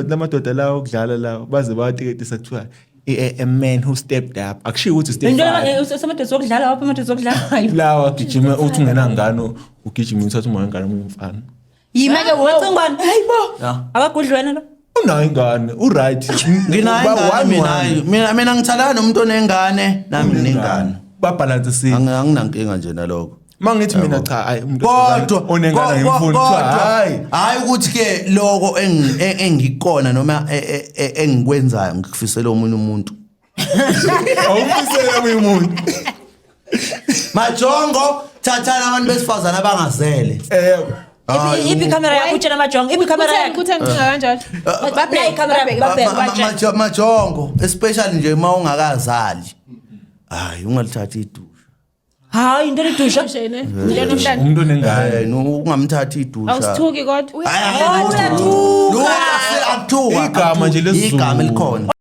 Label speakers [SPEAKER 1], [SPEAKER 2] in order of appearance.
[SPEAKER 1] Lamadoda lawo okudlala lawo baze bawatiketisa, kuthiwa a man who stepped up, akushiwo ukuthi step
[SPEAKER 2] Into
[SPEAKER 1] father.
[SPEAKER 2] Samadoda okudlala wapha, amadoda okudlalayo.
[SPEAKER 1] Lawa agijima, uthi ungenangane ugijima uthatha uma wengane omunye umfana.
[SPEAKER 2] Yima ke wacingwane. Hayibo.
[SPEAKER 3] Ya.
[SPEAKER 2] Akagudli wena lo.
[SPEAKER 1] Unayo ingane, uright.
[SPEAKER 3] Nginayo ingane mina. Mina ngithandana nomuntu onengane, nami nginengane.
[SPEAKER 1] Babhalansisile.
[SPEAKER 3] Anginankinga nje nalokho.
[SPEAKER 1] Uma ngithi mina cha, ayi, umuntu
[SPEAKER 3] Kodwa
[SPEAKER 1] onengane ngimfuni, kuthiwa
[SPEAKER 3] kodwa
[SPEAKER 1] hayi.
[SPEAKER 3] Hayi, ukuthi ke lokho engikona noma engikwenzayo ngikufisela omunye umuntu.
[SPEAKER 1] Awufisela omunye umuntu.
[SPEAKER 3] Majongo, thathana abantu besifazana abangazele.
[SPEAKER 2] Iphi ikhamera yakho utshela amajongo? Iphi ikhamera
[SPEAKER 4] Kutheni
[SPEAKER 2] yakho?
[SPEAKER 4] kutheni kucinga kanjalo?
[SPEAKER 2] Nayi ikhamera yakho, babheke batshele.
[SPEAKER 3] Majongo, especially nje uma ungakazali, hayi, ungalithathi idusha.
[SPEAKER 2] Hayi, into edusha.
[SPEAKER 4] Nje ne. Into nomntana.
[SPEAKER 1] Umuntu onengane.
[SPEAKER 3] Ungamthathi idusha.
[SPEAKER 4] Awusithuki kodwa.
[SPEAKER 3] Hayi, akuthuka. Akuthuka.
[SPEAKER 1] Igama nje lesiZulu.
[SPEAKER 3] Igama elikhona.